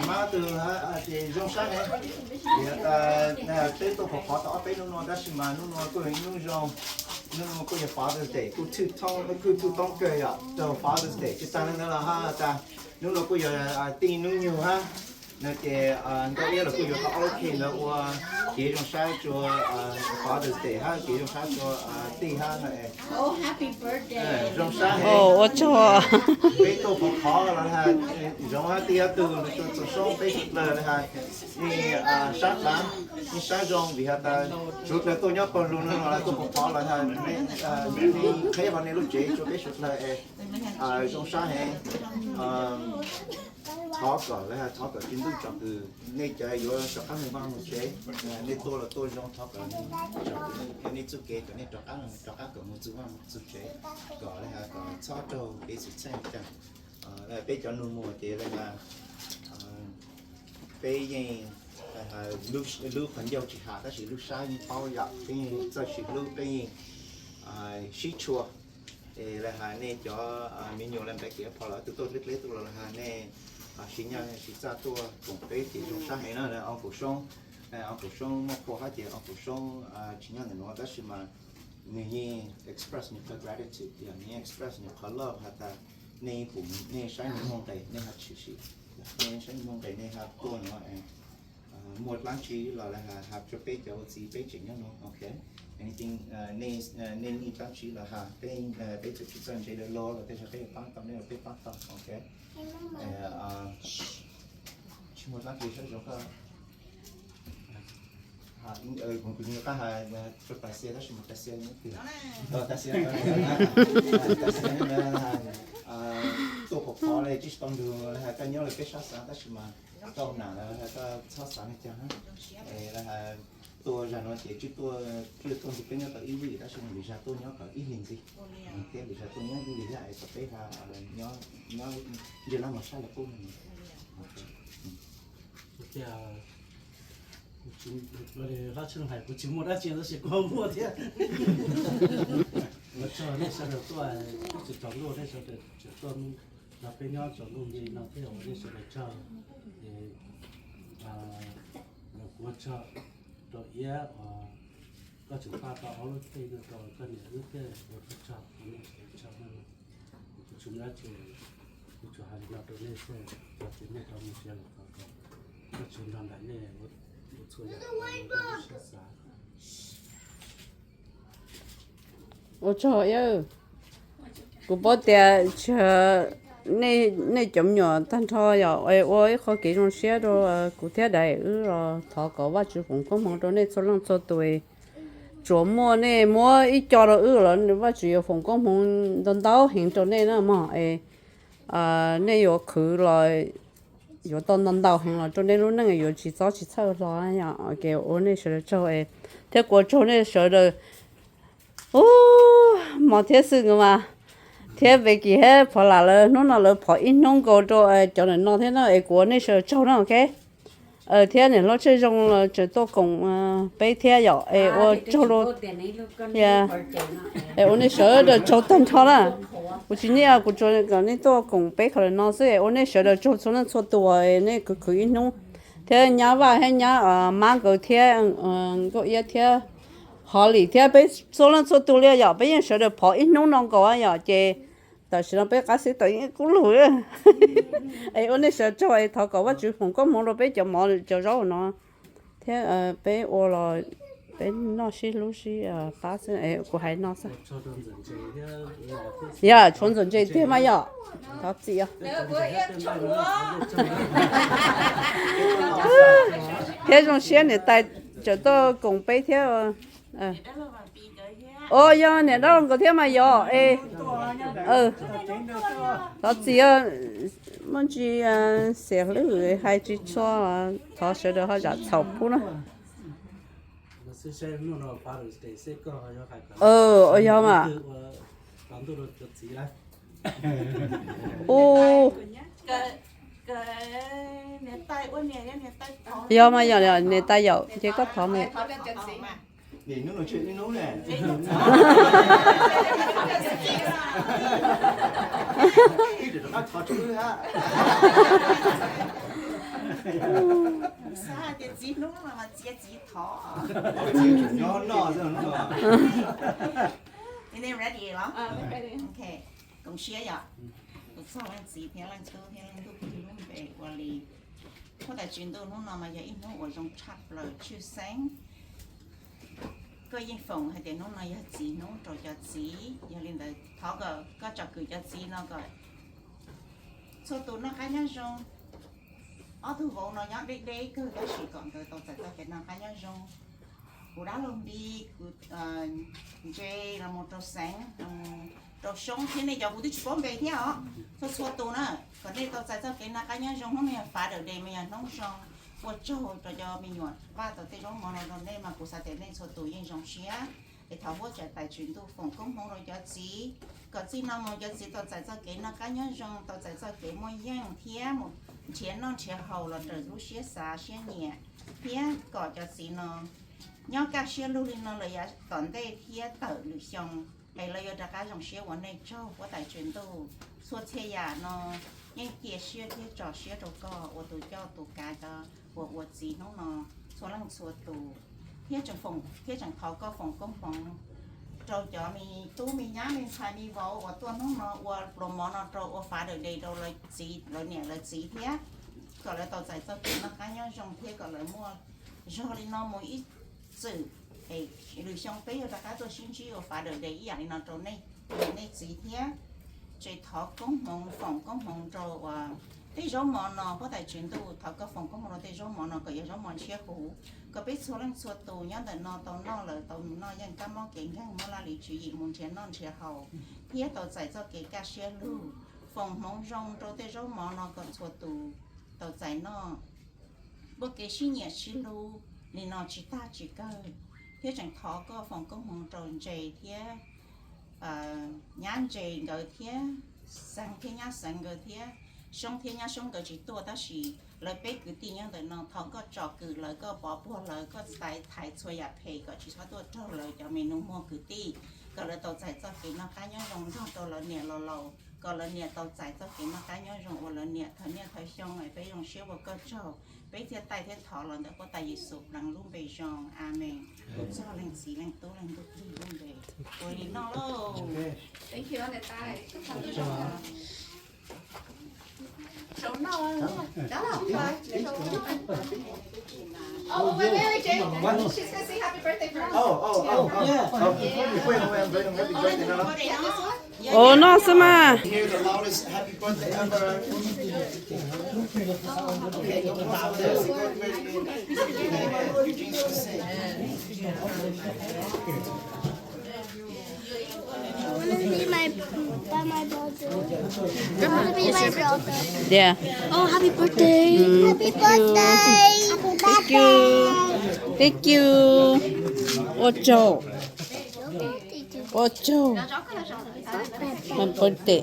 Mas tus ces zoo sab heev. Peb tuaj phov phov tau ob peb hnub no tab sis mas hnub no kuj yog ib hnub zoo, hnub no kuj yog Father's Day, kuj tshwj thoob, kuj tshwj thoob kawg yom rau Father's Day. Tsis tas li ntawd los hab tas hnub no kuj yog tij hnub nyoog hab, no ces Nkauj Iab los kuj yuav tau ob lub cake ntawd ua kev zoo sab rua Father's Day hab kev zoo sab rua tij hab no. Zoo sab heev. Ua tsaug. Peb tuaj phov phov los hab, Zoov hab tij hab tug, txaus soob peb sawv dlawg los hab, sab dlawg, sab zoo vim has tas sawv dlawg tuaj nyob pawg lug no los tuaj phov phov los hab, qheb qhov nej lub tsev rua peb sawv dlawg es zoo sab heev. Thov kom, thov kom tsis ntuj tsom kwm nej cov yuav rov qab mus vaj mus tsev, nej tuaj los tuaj zoo, thov kom tsom kwm nej txuj kev kom nej rov qab, rov qab kom mus txug vaj mus txug tsev, kom, kom txhob raug kev xwm txheej cas. Peb cov nus muag ces peb yeej, lub qhov ncauj tsis has tab sis lub sab yeej paub yom, peb yeej txawj sib hlub, peb yeej sib tshua. Es lawv has nej cov me nyuam lawv npe kev phom lawv tus tuaj dleb dleb tuaj los lawv has nej sib nyiam sib txawj tuaj koom peb ces zoo sab heev na. Uncle Soob, Uncle Soob muaj qhua hab ces Uncle Soob tsis nyob ntawm nuav tab sis mas nws yeej express nws qhov gratitude, nws yeej express nws qhov love has tas nej pum nej saib nws muaj nqis nej ho tshwm sim, nej saib nws muaj nqis nej ho tuaj nuav, muaj dlaab tsi los lawv has rua peb cov ua txiv peb tseem nyob nuav, ok. Anything, nej, nej nij dlaab tsi los has, peb, peb txawm tsis txawj ntse lawm los tej zag peb yuav paab tau, nej los peb paab tau, ok. Tsis muaj dlaab tsi sab zoo koj, kuv nyuam qab has rua tas xia tab sis mas tas xia, tas xia, tas xia, tuaj phov phov le tsis tau nrug le has koj nyob le peb sab xav tab sis mas tau nam le has koj txhob xav le caag na. Es le has tuaj zag nuav ces tsis tuaj, tsis tuaj ntug peb nyob tau ib vij tab sis lwm zag tuaj nyob kom ib hlis ntxiv, thiab lwm zag tuaj nyob ib hlis yaj es kom peb has nyob, nyob ntsia lab mos sab le qub. Hab tsis hais kuv tsis muaj dab tsi tab sis kuv muaj thiab. Ua tsaug nej sawv daws tuaj, tsis tsaus ntuj nej sawv daws tseem tuaj nrog peb nyob tsaus ntuj nti no thiab ua nej sawv daws tsaug. Es kuv ua tsaug rau Iab uas koj tseem pab tau ob lub cake no rau koj niam wb thiab ua koj tsaug, ua nej sawv daws tsaug. Kuv tsis muaj dab tsi, kuv tsuas hais li no rau nej xwb, txog txiv nej tau mus tsev los thov kom koj tsuas nrog nraim nej ua txhua yam siab xav. Ua tsaug Iab, kuv paub tias tsis, nej cov me nyuam tag nrho yog ua ib qho kev zoo siab rau kuv thiab Daiv wb los thov kom Vajtswv foom koob hmoov rau nej txhua leej txhua tus. Tsuas muaj nej muab ib co rau wb los Vajtswv yuav foom koob hmoov ntau ntau heev rau nej na mog. Es nej yuav khwv los yuav tau ntau ntau heev los rau nej lub neej yuav tsis txob tsis txhawj hlo. Yog ua nej sawv daws tsaug thiab kuv ua tsaug nej sawv daws. Ub, Mos thiab Xwm nkawd mas, thiab Becky thiab Phov Lam lawv hnub no lawv phov ib hnub nkaus rau cov ntawm no thiab na es kuv ua nej sawv daws tsaug na, ok. Thiab niam hlob Tsheej Zoo los tseem tuaj koom peb thiab yom es ua tsaug lawm. Es ua nej sawv daws tsaug tag nrho na. Kuv tsis nyiaj kuv tsuas kom nej tuaj koom peb qhov ntawm no xwb es ua nej sawv daws tsaug txhua leej txhua tus uas nej khwv khwv ib hnub. Thiab nyab Vaj thiab nyab Mab nkawd thiab Nkauj Iab thiab Holly thiab peb txhua leej txhua tus li yom, peb yeej sawv daws phov ib hnub no nkaus yom ces tam sim no peb qab xib tau ib kub lug. Es ua nej sawv daws tsaug es thov kom Vajtswv foom koob hmoov rau peb cov mov cov zaub no thiab peb ua los peb noj sib hlub sib pab xwb, kuv hais no xwb. Yog tshuav Ntxawm Ntse tiag mas yom, thov txim. Thiab zoo siab niam tais tseem tuaj koom peb thiab. Os, yog niam dab laug nkawd thiab mas yog es. Thov txim, muaj ntsis xiam hlwb hais tsis tshua, thov sawv daws ho zam txhaum pub na. Yog mas. Ub, yog mas yog niam tais yom, ces koj thov mas. Nim hnub no tseg ib hnub ne. Ib rov qab thov rau wb hab. Xav tias txiv hnub no mas txiv, txiv thov. Txiv nyob noj xwb no. Ready los? Koom siab yom. Kuv txog leej txiv thiab leej tub thiab leej ntuj plig lub npe ua li. Huab tais Tswv Ntuj, hnub no mas yog ib hnub uas zoo tshaj plaws tshwj xeeb. Koj yeej foom hais tias hnub no yog txiv hnub rau cov txiv, yog li ntawd thov kom koj tsom kwm cov txiv no kom txhua tus noj qab nyob zoo. Ob tug vauv no nyob deb deb kawg tab sis kom nkawd tau txais txoj kev noj qab nyob zoo. Kuv dab laug Npis, kuv ntse los mus rau Xeev, rau Soob thiab nej cov kuv twb tsis paub npe thiab os. Txhua txhua tus na, kom nej tau txais txoj kev noj qab nyob zoo. Hnub no yog Father's Day mas yog hnub zoo. Ua tsaug rau cov me nyuam Vaj tau tej zaub mov no rau nej mas kuv xav tias nej txhua tus yeej zoo siab. Es thov Huab Tais Tswv Ntuj foom koob hmoov rau cov txiv, kom txij no mus cov txiv tau txais txoj kev noj qab nyob zoo, tau txais txoj kev muaj yeej thiab mus nrhiav noj nrhiav haus los raws lub siab xav siab nyiam, thiab kom cov txiv no nyob kaj siab lug li no lawm yav tom ntej thiab tawm lwm xyoo es lawv yuav rov qab zoo siab ua nej tsaug. Huab Tais Tswv Ntuj, txhua txhia yam no yeej cia siab thiab tso siab rau koj ua tus coj tus kav cov uas ua txiv hnub no txhua leej txhua tus, thiab tseem foom thiab tseem thov koj foom koob hmoov rau cov me tub me nyab me ntxhais me vauv uas tuaj hnub no ua pluas mov no rau ua Father's Day rau lawv txiv, lawv niam lawv txiv thiab, kom lawv tau txais txoj kev noj qab nyob zoo thiab kom lawv muaj zog li no mus ib txwm. Es lwm xyoo peb yuav rov qab tuaj sib ntsib ua Father's Day ib yam li no rau nej, nej txiv thiab. Tseem thov koob hmoov, foom koob hmoov rau uas tej zaub mov no, Huab Tais Tswv Ntuj, thov koj foom koob hmoov rau tej zaub mov no kom yog zaub mov ntshiab huv, kom peb txhua leej txhua tus nyob ntawm no tau noj lawm tau mus noj yeej kab mob kev nkeeg, muaj laj lim tswv yim mus nrhiav noj nrhiav haus, thiab tau txais txoj kev kaj siab lug. Foom hmoov zoo rau tej zaub mov no kom txhua tus tau txais noj muaj kev sib nyiam sib hlub li no tsis tag tsis kawg. Thiab tseem thov koj foom koob hmoov rau Ntse thiab nyab Ntse nkawd thiab Xeev thiab nyab Xeev nkawd thiab Soob thiab nyab Soob nkawd tsis tuaj tab sis lawv peb kwv tij nyob ntawm no thov koj tsom kwm lawv, koj pov puag lawv, koj thaiv txhua yam phem kom tsis txhob tuaj raug lawv cov me nus muag kwv tij, kom lawv tau txais txoj kev noj qab nyob zoo nrog rau lawv niam los laus, kom lawv niam tau txais txoj kev noj qab nyob zoo uas lawv niam thawm niaj thawm xyoo es peb zoo siab ua koj tsaug. Peb thiaj taij thiab thov los ntawm Huab Tais Yexus Pleev lub npe zoo, amees. Txog leej Txiv leej Tub leej Ntuj Plig lub npe ua li no lauj. Ua no xwb mas. Yeah. Oh, happy birthday. Happy birthday. Thank you. Thank you. Ua tsaug. Ua tsaug. Happy birthday.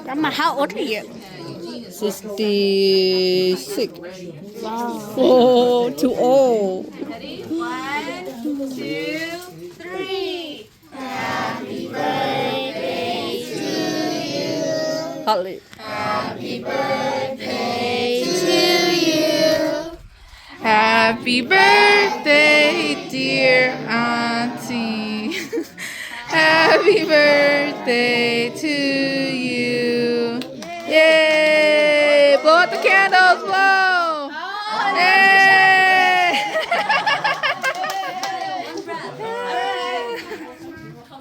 Grandma, how old are you? Sixty-six. Wow. Oh, too old. Ready? One, two, three. Holly. Happy birthday to you. Happy birthday, dear auntie. Happy birthday to you. Yay! Blow out the candles, blow. Yay!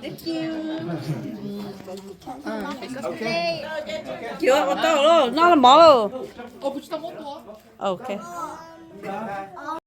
Thank you. Ua tau lauj, noj mov lauj. Ok.